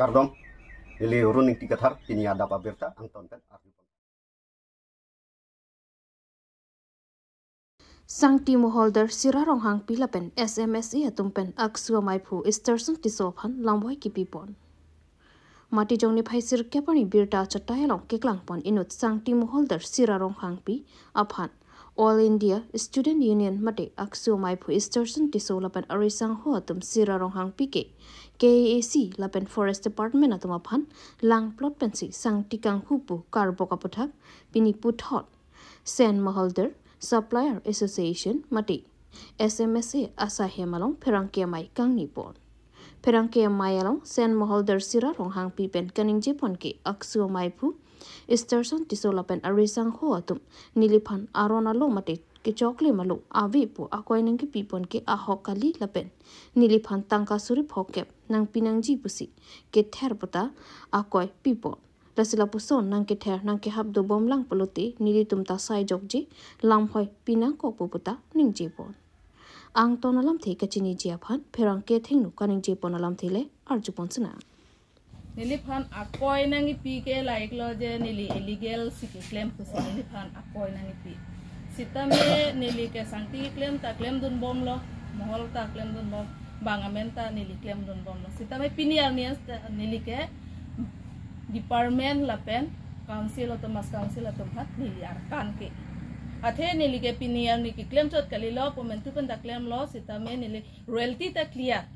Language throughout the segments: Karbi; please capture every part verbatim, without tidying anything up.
Kardom, neli Run Ingti Kathar, pini adap abirta angton pen arju. Sangti Moholdar Sira Ronghangpi lapen S M S A atum pen ACSU amaiphu Easterson Tisso aphan lamvoi kipipon. Matijong niphai sirkep arni birta achatai along keklangpon inut Sangti Moholdar Sira Ronghangpi aphan All India Student Union mate ACSU amaiphu Easterson Tisso lapen ari sangho atum Sira Ronghangpi ke K A A C lapen Forest Department atum aphan langplot pensi sangti kanghu pu karbok aputhak pini puthot Sen Moholdar Supplier Association mate S M S A asai hem along pherangke amei kangnipon. Pherangke amei along Sen Moholdar Sira Ronghangpi pen kaningjepon ke ACSU amaiphu Easterson Tisso lapen ari sangho atum neliphan aron alo mate kechoklim alo ave pu akoi nangkipipon ke ahok kali lapen neliphan tangka suri phokep nangpi nangji pusi kether puta akoi pipon. Lasi lapuson nangkether nangkehap dobomlang pulote nelitum ta sai jokji lamvoi pinangkok pu puta ningjepon. Angton alamthe kachiniji aphan pherangke athengno kaningjepon alamthe le arjupon sinang. Neliphan akoi nangkipi ke la-iklo je neli illegal si keklem pusi neliphan akoi nangkipi. Sitame neli ke sangti klem ta klemdunbomlo, mohol ta klemdunbom, bang amen ta neli klemdunbomlo. Sitame pini arni ta neli ke department lapen council, autonomous council atum aphan neli arkan ke. Athe neli ke pini arni keklem chot kalilo, momentu pen ta klemlo, sitame neli royalty ta clear.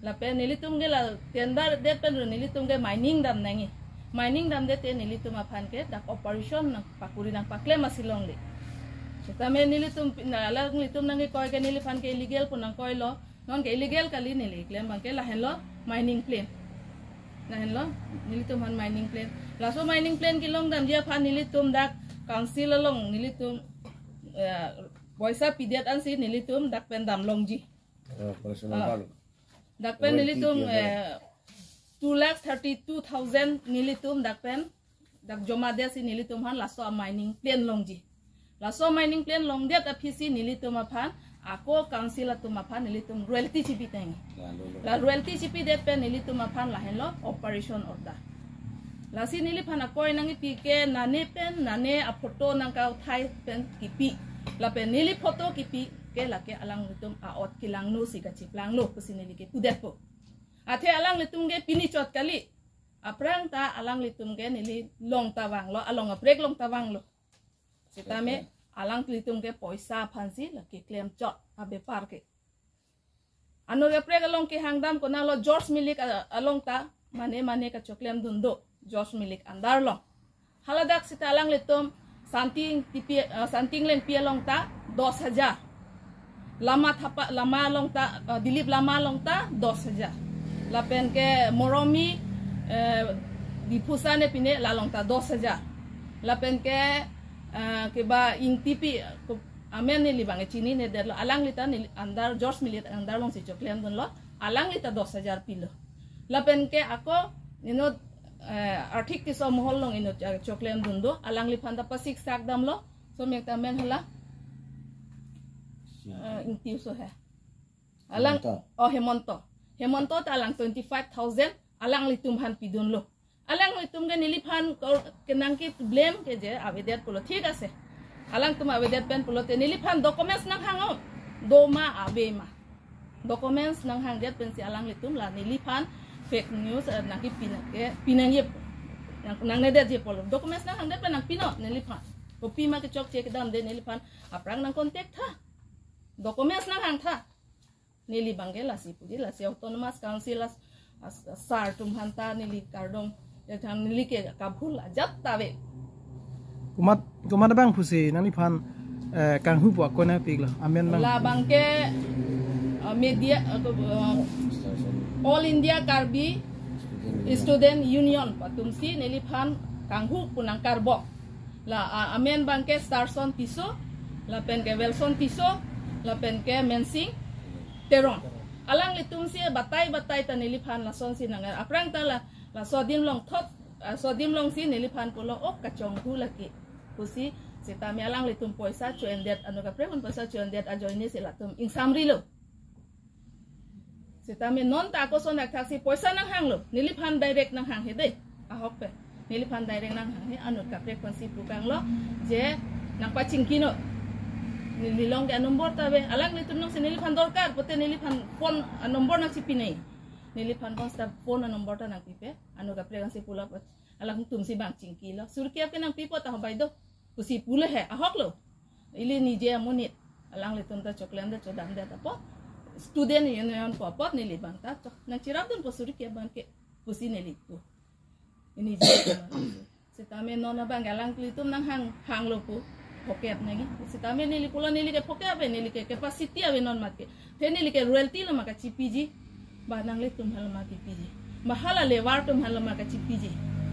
Lapen nelitum ke la tender det pen ru nelitum ke mining dam nangji. Mining damdet te nelitum aphan ke dak operation nangpakuri nangpaklem asi longle. Sitame nelitum pi-, na, alanglitum nangkekoi ke neliphan ke illegal pu nangkoilo. Non ke illegal kali neli klem abang ke lahenlo mining plan. Lahenlo nelitum aphan mining plan. Laso mining plan kelong damji aphan nelitum dak council along nelitum, eh, poisa pidet ansi nelitum dak pen damlongji. Eh, personal Ah. Dak pen nelitum, eh, two lakh thirty-two thousand nelitum dak pen dak joma det si nelitum aphan laso a mining plan longji. Laso mining plan longdet aphi si nelitum aphan ako council atum aphan nelitum royalty chipi teng. Lalu, lalu. La royalty chipidet pen nelitum aphan lahenlo operation order. Lasi neliphan akoi nangkipi ke nane pen nane aphoto nangkauthai pen kipi. Lapen neli photo kipi ke lake alanglitum a-ot kelangno si kachiplanglo pusi neli ke pudetpo. Athe alanglitum ke pini chot kali. Aphrang ta alanglitum ke neli long ta vanglo, along aprek long ta vanglo. Sitame alanglitum ke poisa aphansi lake klem chot abepar ke. Anur aprek along kehang dam konatlo George Milik a-, along ta mane mane kachoklem dun do George Milik andar long. Haladak sita alanglitum Santing Tipi, eh, Santing Lengpi along ta dos hajar. Lama Thapa, Lama along ta, eh, Dilip Lama along ta dos hajar. Lapen ke Moromi, eh, Diphusa ne pine la along ta dos hajar. Lapen ke, eh, keba Ingtipi, ko-, amen neli bang chinine detlo, alangli ta neli andar George Milik andar longsi choklem dunlo, alangli ta dos hajar pilo. Lapen ke ako inut, eh, Arthik Tisso mohol along inut, eh, choklem dun do, alangliphan ta pasik sak damlo, so mek ta amen hala, eh, Ingti so he. Alang, Hemonto. Oh, Hemonto. Hemonto ta alang twenty-five thousand, alanglitum aphan pidunlo. Alanglitum ke neliphan ko-, kenangke blame ke je avedet pulo thik ase. Alangtum avedet pen pulote neliphan documents nanghang o. Do ma ave ma. Documents nanghangdet pensi alanglitum la neliphan fake news, eh, nangkepi nang ke, pinangji. Nang, nangnedetji pulo. Documents nanghangdet pen nangpinon neliphan. Kopima kechokche kedamde neliphan aphrang nang contact tha. Documents nanghang tha. Neli bang ke lasi puji, lasi Autonomous Council as, as, asar atum aphan ta neli kardom, ya thang neli ke kabhul ajat ta ave. Komat, komat abang pusi nangliphan, eh, kanghu pu akoi nangpiklo, amen bang. La bang ke, eh, media, eh, ko-, eh, All India Karbi Student Union atumsi neliphan kanghu pu nangkarbok. La, a, amen bang ke Starson Tisso, lapen ke Wilson Tisso, lapen ke Mensing Teron. Alanglitumsi batai batai ta neliphan lasonsi nang, aphrang ta la, laso adim longthot, laso adim longsi neliphan pulo, ok kachonghu lake. Pusi sitame alanglitum poisa cho-endet, anur kaprek aphan poisa cho-endet ajoine si latum ingsamrilo. Sitame non ta ako son dak thaksi poisa nanghanglo, neliphan direct nanghanghe dei. Ahokpet neliphan direct nanghanghe, anut kaprek aphansi pukanglo je nangpachingkino. Neli long ke anumber ta ave, alanglitum nangsi neliphan dorkar pote neliphan phone anumber nangchipinai. Neliphan phone sta phone anumber ta nangpipe, anut kaprek aphansi pulo. Alangtumsi bang chingkilo. Surkep ke nangpipo ta hobai do pusi pulo he, ahoklo. Ili nije amonit. Alanglitum ta choklemdet chodamdet apot, student union pu apot neli bang ta chok nangchirapdunpo surkep abang ke pusi neli pu. Ili nije amonit. Sitame non abang alanglitum nanghang hanglo pu phokep nangji. Sitame neli pulo neli ke phokep ave, neli ke capacity ave non mat ke. Te neli ke royalty lo ma kachipiji, ba nanglitum aphan lo ma kipiji, ba hala labour atum aphan lo ma kachipiji.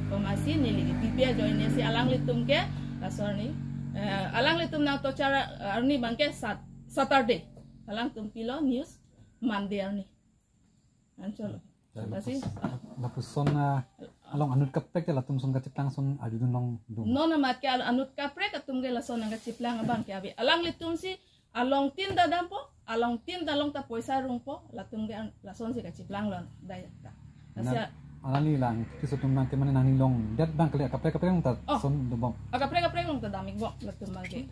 Komatsi neli ke pipi ajoine si alanglitum ke laso arni, eh, alanglitum nang torture arni abang ke Sat-, Saturday. Alangtum pilo news Monday arni. Ancholo. Ya, Lasi, lapus-, lapuson, ah, along anut kaprek te latum son kachiplang son arjudun longdun. Non amat ke al-, anut kaprek atum ke lason nangkachiplang abang ke ave. Alanglitumsi along tin ta dampo, along tin ta long ta poisa rungpo, latum ke an-, lasonsi kachiplang lon dai ta. Lasi, na, alangli lang, kiso atum nang ke mane nangli longdet abang ke le kaprek kaprek long ta Oh. son dobom. Akaprek kaprek long ta dam-ikbom latum abang ke.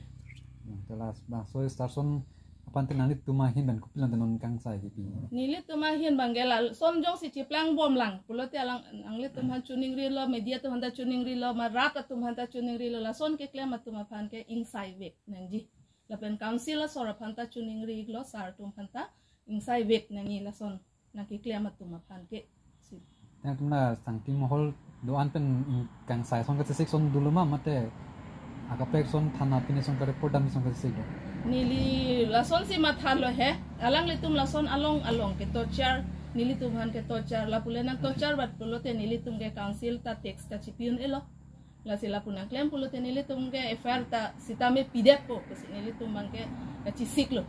Hmm, te lasi bangso star son aphan te nanglitum ahin pen kopilo te non kangsai kipi? Nelitum ahin abang ke lason jongsi chiplangbomlang pulote alang, nanglitum aphan choningrilo, media atum aphan ta choningrilo, ma rat atum aphan ta choningrilo, lason keklem atum aphan ke ingsaivek nangji. Lapen council asor aphan ta choningrilo, sar atum aphan ta ingsaivek nangji lason nangkeklem atum aphan ke. Si. Te atum la sangti mohol do-an pen ing-, kangsai son kachesik son dolo ma mate akaprek son thana pine son ka-report dam son kachesik do? Neli lasonsi mathalo he. Alanglitum lason along along ke torture, nelitum aphan ke torture, lapu le nang torture bat pulote nelitum ke council ta tax kachipi-un-elo. Lasi lapu nangklem pulote nelitum ke F I R ta sitame pidetpo, pusi nelitum abang ke kachesiklo.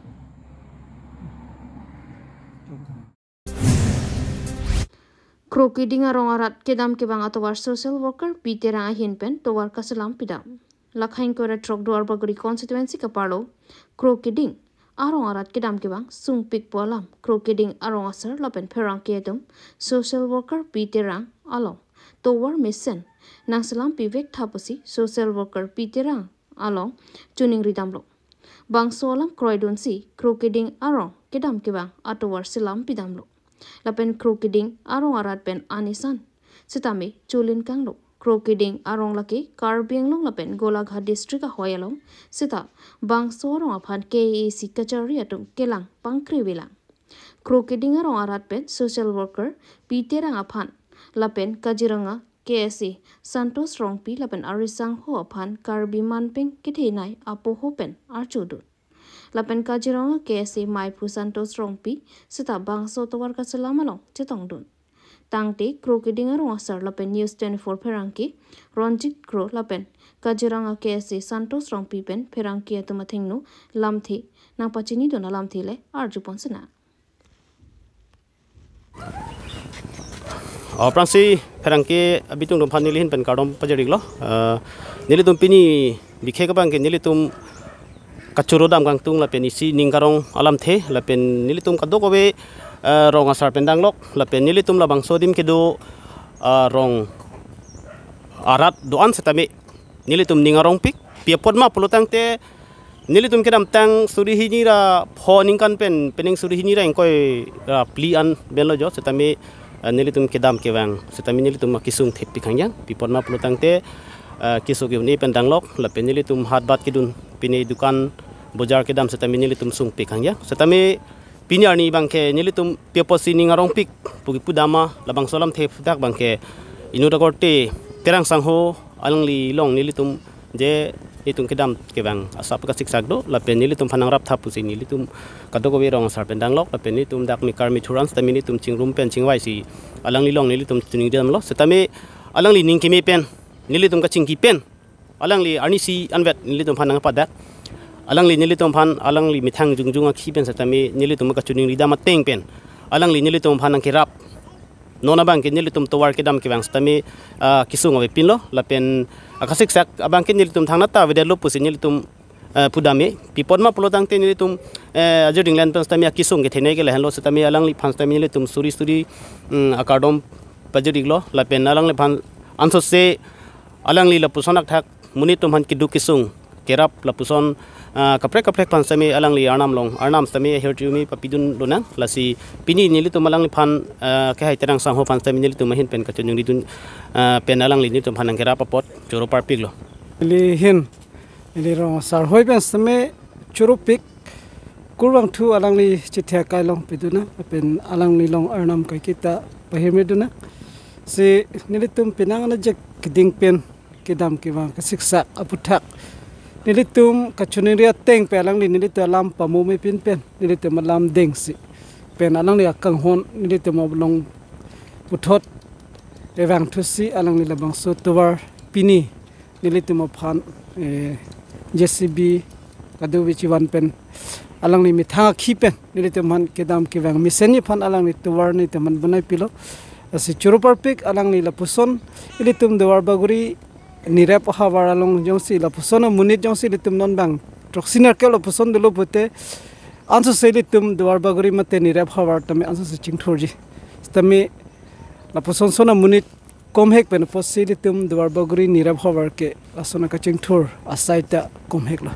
Krokeding arong arat kedam kevang atovar social worker P Terang ahin pen tovar kaselam pidam. Lakhain kora throk Duarbagori constituency kaparlo Krokeding arong arat kedam kevang sungpikpo alam Krokeding arong asar lapen pherangke atum social worker P Terang along tovar mesen nangselam pivek tha pusi social worker P Terang along choningri damlo. Bangso alam kroidunsi Krokeding arong kedam kevang atovar selam pidamlo. Lapen Krokeding arong arat pen anisan sitame cholin kanglo. Krokeding arong lake Karbi Anglong lapen Golaghat district ahoi along sita bangso arong aphan K A A C kachari atum kelang pangkrevelang. Krokeding arong arat pen social worker P Terang aphan lapen Kaziranga K S A Santosh Rongpi lapen arisangho aphan Karbi manpeng kethenei apoho pen archodun. Lapen Kaziranga K S A maiphu Santosh Rongpi sita bangso tovar kaselam along chetongdun. Tangte Krokeding arong asar lapen News twenty-four pherangke Ronjit Kro lapen Kaziranga K S A Santosh Rongpi pen pherangke atum athengno lamthe nangpachinidun alamthe le arjupon sena. Aphrangsi pherangke abitung atum aphan neli ahin pen kardom pajir-iklo. Eh, nelitum pini bikhek abang ke nelitum kachoro dam kangtung lapen isi ning karong alamthe lapen nelitum kadokave, eh, rong asar pen danglok lapen nelitum labangso adim kedo, eh, rong arat do-an setame nelitum ning arongpik. Pi apot ma pulo tangte nelitum kedamtang suri hini ra pho ningkan pen pening suri hini ra ingkoi ra phli an pen lo jo setame, eh, nelitum kedam kevang setame nelitum akesung thepik hangyang. Pi apot ma pulo tangte, eh, keso ke-un-e pen danglok lapen nelitum hat bat kedun pine dukan bojar kedam setame nelitum sungpik hangyang. Setame pini arni abang ke nelitum pi apotsi ning arongpik pu kipu dam ma labangso alamthe dak abang ke inut akorte Terang sangho alangli along nelitum je itum kedam kevang asap kasiksak do lapen nelitum aphan nangrap tha pusi nelitum kadokave rong asar pen danglok lapen nelitum dak mekar methur an setame nelitum chingrum pen chingvaisi alangli along nelitum choningri damlo setame alangli ning keme pen nelitum kachingki pen alangli arnisi anvet nelitum aphan nangpadak. Alangli nelitum aphan alangli methang jongjong akhi pen setame nelitum kachoningri dam ateng pen alangli nelitum aphan nangkerap. Non abang ke nelitum tovar kedam kevang setame, ah, kesung avepinlo lapen akasiksak abang ke nelitum thangnat ta avedetlo pusi nelitum, eh, pudame. Pi apot ma pulo tangte nelitum, eh, ajir dinglan pen sitame akesung kethenei ke lahenlo sitame alangliphan sitame nelitum suri suri, mm, akardom pajir-iklo lapen alangliphan ansose alangli lapuson athak monit atum aphan keduk kesung kerap lapuson, ah, kaprek kaprek aphan sitame alangli arnam along, arnam sitame ahirjume papidun lonang. Lasi pini nelitum alangliphan, ah, kehai Terang sangho aphan sitame nelitum ahin pen kachiningri dun, ah, pen alangli nelitum aphan nangkerap apot choro parpiklo. Neli ahin, neli rong asar ahoi pen sitame choro pik, kurvangthu alangli chethek akai along pidun nang, lapen alangli along arnam kaiketa pahirme dun nang. Si nelitum penang anajak keding pen kedam kevang kasiksak aputhak nelitum kachiningri ateng pen alangli nelitum alam pamome pin pen nelitum alam dengsi pen alangli akanghon nelitum along puthot evang thusi alangli labangso tovar pini nelitum aphan, eh, J C B kadokave chivan pen alangli methang akhi pen nelitum aphan kedam kevang mesenji aphan alangli tovar nelitum aphan bonai pilo. Lasi choro parpik alangli lapuson ilitum Duarbagori Nirep ahavar along jongsi lapuson amonit jongsi ilitum non bang throksi nerkep lapuson dolo pute ansose ilitum Duarbagori mate Nirep ahavar tame ansose chingthurji. Tame lapuson son amonit komhek pen apotsi ilitum Duarbagori Nirep ahavar ke lason akachingthur asai ta komheklo.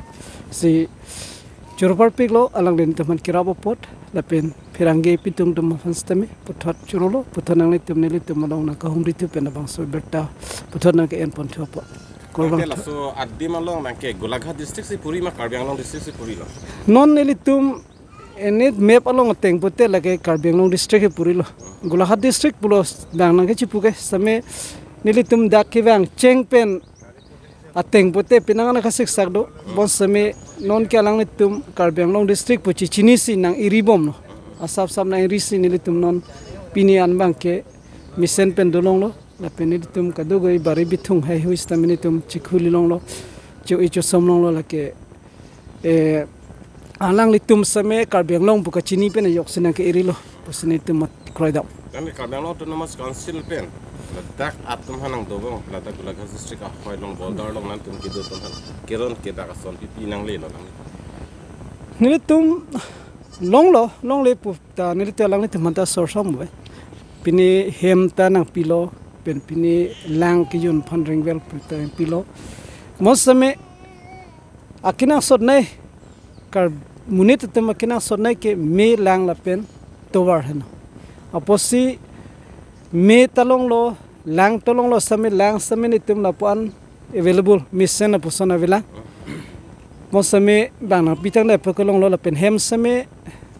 Si choro parpiklo alangli nelitum aphan kerap apot lapen pherangke pitung atum aphan sitame puthot chorolo, puthot nanglitum nelitum along nangkahumri thu pen labangso birta puthot nangke-en pon thu apot. Kurvangthu. Laso adim along nangke Golaghat district si puri ma Karbi Anglong district si purilo? Non nelitum enit map along ateng pute lake Karbi Anglong district si purilo. Golaghat district pulo dang nangkechipu ke sitame nelitum dak kevang cheng pen ateng pute penang ana kasiksak do. Bonsitame non ke alanglitum Karbi Anglong district pu chechinisi nang-iri bomlo. Asap sap nang-irisi nelitum non pini an bang ke mesen pen dolonglo. Lapen nelitum kadokave bari bithung heihui sitame nelitum chikhu lilonglo, cho-i chosom longlo lake, eh, alanglitum sitame Karbi Anglong pu kachini pen ajoksi nangke-irilo pusi nelitum mat kroidam. Nangli Karbi Anglong Autonomous Council pen ladak atum aphan nangdobom, ladak Golaghat district ahoi along border along nangtum kedo atum aphan keron kedak ason pipi nanglelo nangli? Nelitum longlo, longle pu ta nelitum alanglitum aphan ta sorsam ave. Pini hem ta nangpilo, pen pini lang kejun aphan ringvel pu ta nangpilo. Bonsitame akenangsotnei, Kar- monit atum akenangsotnei ke me, lang lapen tovar heno. Apotsi me ta longlo, lang ta longlo sitame, lang sitame nelitum lapu-an available, mesen lapuson avelang. Bonsitame bang nangpi tangte pu ke longlo lapen hem sitame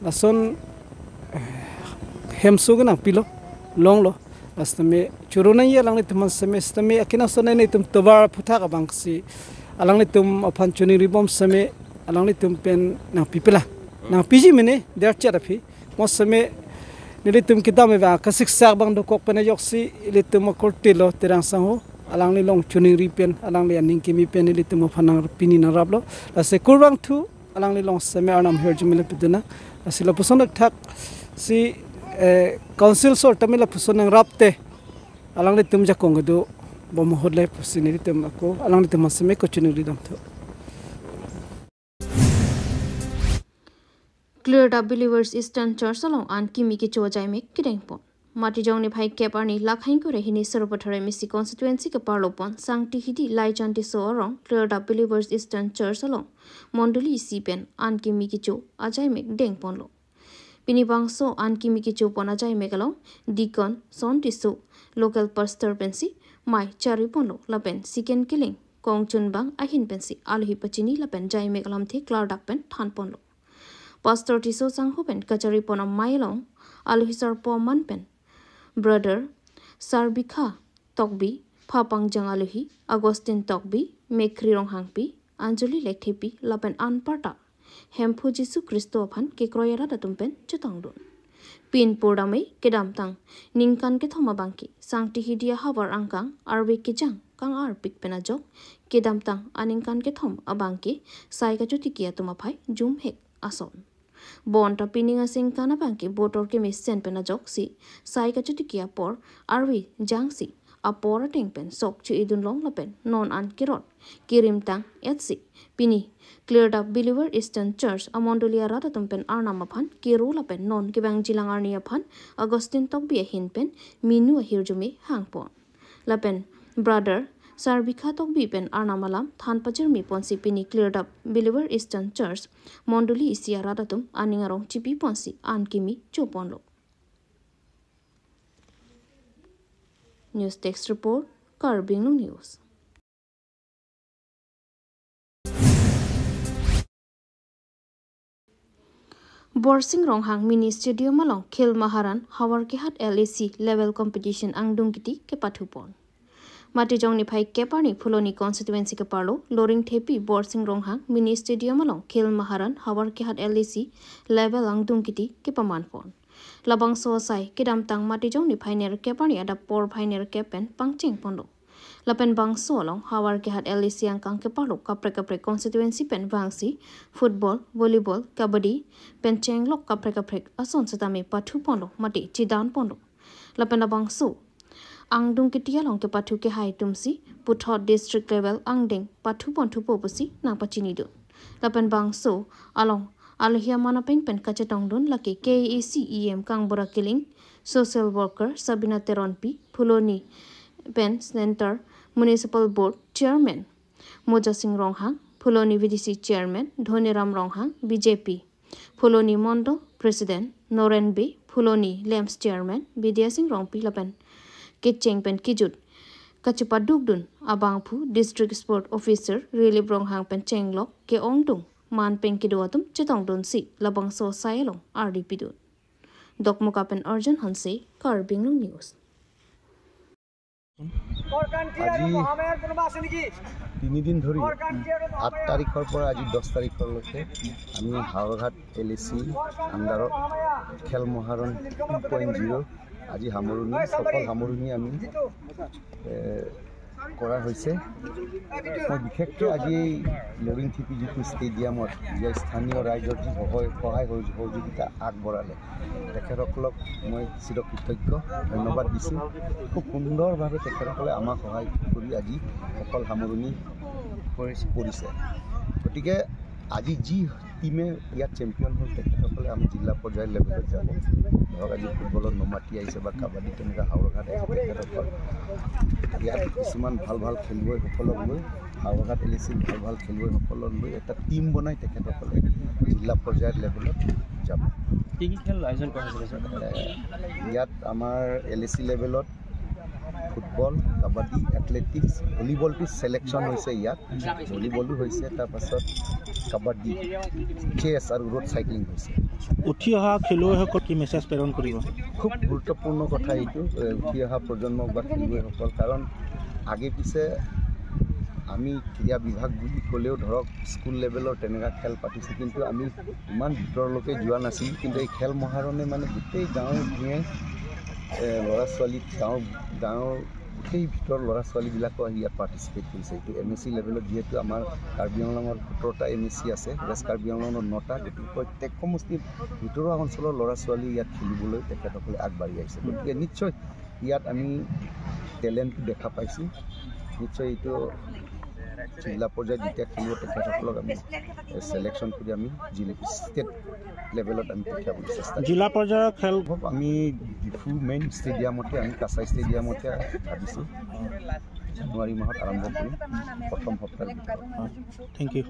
lason, eh, hem so ke nangpilo, longlo. Lasi tame choro nangji alanglitum aphan sitame, sitame akenangsotnei nelitum tovar aphuthak abangsi alanglitum aphan chiningri bom sitame alanglitum pen nangpipelang. Nangpiji mene derchet aphi. Bonsitame nelitum kedam eva kasiksak abang dokok pen ajoksi ilitum akorte lo Terang sangho, alangli along chiningri pen, alangli aning kimi pen ilitum aphan nang pini nangraplo. Lasi kurvangthu alangli along sitame arnam ahirjume le pidun nang. Lasi lapuson athak si, eh, council sor tame lapuson nangrapte alanglitum jakong kedo bom ahut le pusi nelitum ako alanglitum aphan sitame kachiningri damthu. Cleared Up Believers Eastern Church along an kimi kecho ajaimek kedengpon. Matijong niphai kep arni lakhai ingkoi ra hini Sarupathar M A C constituency keparlopon Sangti Hidi Laijan Tisso arong Cleared Up Believers Eastern Church along mondoli isi pen an kimi kecho ajaimek dengponlo. Pini bangso an kimi kechopon ajaimek along Deacon Son Tisso, local pastor pensi mei chariponlo lapen second keleng kongchunbang ahin pensi alohi pachini lapen jaimek alamthe klardak pen thanponlo. Pastor Tisso sangho pen kacharipon amei along alohi sarpo aman pen Brother Sarbikha Tokbi, Phapangjang alohi Augustine Tokbi, Mekri Ronghangpi, Anjali Lekthepi lapen anparta Hemphu Jisu Khristo aphan kekroi arat atum pen chetongdun. Pin purdamei kedamtang ningkan kethom abangke Sangti Hidi ahavar angkang arve kejang kang-arpik pen ajok kedamtang aningkan kethom abangke sai kachotiki atum aphai jumhek ason. Bonta pining asengkan abangke botor kemesen pen ajoksi sai kachotiki apor arve jangsi apor ateng pen sok cho-edun long lapen non an kerot kerim tang-et si pini Klirdap Believer Eastern Church amondoli arat atum pen Arnam aphan kero lapen non kevangjilang arni aphan Augustine Tokbi ahin pen minu ahirjume hangpon. Lapen Brother Sarbikha Tokbi pen Arnam alam than pajirmi ponsi pini Klirdap Believer Eastern Church mondoli isi arat atum aning arong chipi ponsi an kimi choponlo. News Desk Report, Karbi Anglong News. Borsing Ronghang Mini Stadium along Khel Maharan Howraghat L A C Level Competition angdung kiti kepathupon. Matijong niphai kep arni Phuloni constituency keparlo Loringthepi Borsing Ronghang Mini Stadium along Khel Maharan Howraghat L A C Level angdung kiti kepamanpon. Labangso asai kedamtang Matijong niphai nerkep arni adap porphai nerkep pen pangchengponlo. Lapen bangso along Howraghat L A C angkang keparlo kaprek kaprek constituency pen vangsi football, volleyball, kabaddi pen chenglok kaprek kaprek ason setame pathuponlo mate chedanponlo. Lapen labangso angdung kiti along kepathu kehai atumsi puthot district level angdeng pathuponthupo pusi nangpachinidun. Lapen bangso along alohi aman apeng pen kachetongdun lake K A A C E M Kangbura Killing, social worker Sabina Teronpi, Phuloni pen Centre Municipal Board Chairman Moja Sing Ronghang, Phuloni V D C Chairman Dhoniram Ronghang, B J P Phuloni Mondol President Noren Bey, Phuloni LAMPS Chairman Bidya Sing Rongpi lapen kecheng pen kejut kachepadukdun abangphu District Sport Officer Rilip Ronghang pen chenglok ke-ongdung man pen kedo atum chetongdunsi labangso asai along ardi pidun. Dokmoka pen Arjun Hanse, Karbi Anglong News. আজি তিনিদিন ধৰি, আঠ তাৰিখৰ পৰা আজি দহ তাৰিখলৈকে আমি হাওৰঘাট এল এ চি আণ্ডাৰত খেল মহাৰণ টু পইণ্ট জিৰ' আজি সামৰণি, সফল সামৰণি আমি, এ, কৰা হৈছে। মই বিশেষকৈ আজি এই লৰিংথেপি যিটো ষ্টেডিয়ামত যে স্থানীয় ৰাইজৰ যি সহায়, সহায় সহযোগিতা আগবঢ়ালে, তেখেতসকলক মই চিৰকৃতজ্ঞ, ধন্যবাদ দিছোঁ। খুব সুন্দৰভাৱে তেখেতসকলে আমাক সহায় কৰি আজি সফল সামৰণি কৰিছে। গতিকে আজি যি টিমে ইয়াত চেম্পিয়ন হ'ল, তেখেতসকলে আমাৰ জিলা পৰ্যায়ৰ লেভেলত যাব। ধৰক, আজি ফুটবলত নমাটি আহিছে বা কাবাডী, তেনেকুৱা হাওৰঘাট আহিছে, তেখেতসকল ইয়াত কিছুমান ভাল ভাল খেলুৱৈসকলক লৈ, হাওৰঘাট এল এ চিৰ ভাল ভাল খেলুৱৈসকলক লৈ এটা টিম বনাই তেখেতসকলে জিলা পৰ্যায়ৰ লেভেলত যাব। কি কি খেল আয়োজন কৰা হৈছিলে, ছাৰ? এ, ইয়াত আমাৰ এল এ চি লেভেলত ফুটবল, কাবাডী, এথলেটিক্স, ভলীবলটো ছিলেকশ্যন হৈছে ইয়াত, ভলীবলো হৈছে, তাৰপাছত কাবাডী, চেছ আৰু ৰোড চাইক্লিং হৈছে। উঠি অহা খেলুৱৈসকল কি মেছেজ প্ৰেৰণ কৰিব? খুব গুৰুত্বপূৰ্ণ কথা এইটো, এ, উঠি অহা প্ৰজন্মক বা খেলুৱৈসকল, কাৰণ আগে পিছে আমি ক্ৰীড়া বিভাগ বুলি ক'লেও, ধৰক, স্কুল লেভেলৰ তেনেকুৱা খেল পাতিছোঁ, কিন্তু আমি ইমান ভিতৰলৈকে যোৱা নাছিলোঁ। কিন্তু এই খেল মহাৰণে মানে গোটেই গাঁৱে ভূঞে, এ, ল'ৰা ছোৱালী, গাঁৱৰ, গাঁৱৰ গোটেই ভিতৰৰ ল'ৰা ছোৱালীবিলাকো আহি ইয়াত পাৰ্টিচিপেট কৰিছে। এইটো এম এ চি লেভেলত, যিহেতু আমাৰ কাৰ্বি আংলঙৰ সোতৰটা এম এ চি আছে, ৱেষ্ট কাৰ্বি আংলঙৰ নটা, গতিকে প্ৰত্যেক সমষ্টিৰ ভিতৰুৱা অঞ্চলৰ ল'ৰা ছোৱালী ইয়াত খেলিবলৈ তেখেতসকলে আগবাঢ়ি আহিছে। গতিকে নিশ্চয় ইয়াত আমি টেলেণ্ট দেখা পাইছোঁ। নিশ্চয় এইটো জিলা পৰ্যায়ত যেতিয়া খেলিব, তেখেতসকলক আমি ছিলেকশ্যন কৰি আমি জিলা, ষ্টেট লেভেলত আমি পঠিয়াবলৈ চেষ্টা কৰিম। জিলা পৰ্যায়ৰ খেল আমি ডিফু মেইন ষ্টেডিয়ামতে, আমি কাছাই ষ্টেডিয়ামতে ভাবিছোঁ জানুৱাৰী মাহত আৰম্ভ কৰিম, প্ৰথম সপ্তাহৰ ভিতৰত। Thank you.